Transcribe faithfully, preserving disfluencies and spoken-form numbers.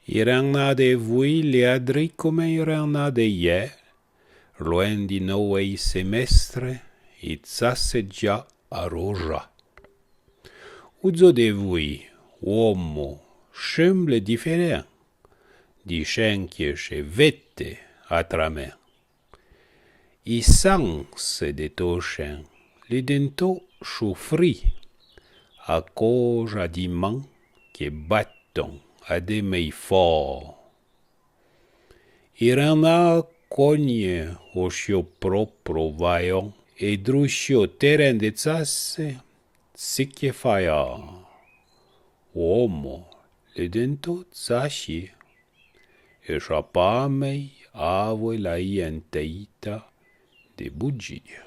I ren-na de vouì l'è adri comme i ren-na de ièr, loèn di noèi semèstre, i tsasse dza a roja. Oudzo de vouì, ouomo, chemble difèren, di chen que che vète atramen. I sanse de to chen, li dentò choufri, a coja di man que baton a de mèi fò. I ren-na cogne o chio propro vayon, e dru chio tèren de tsasse, si que faia. Ouomo, li dentò tsachi, e chapamèi avoué la ientèita de bougia.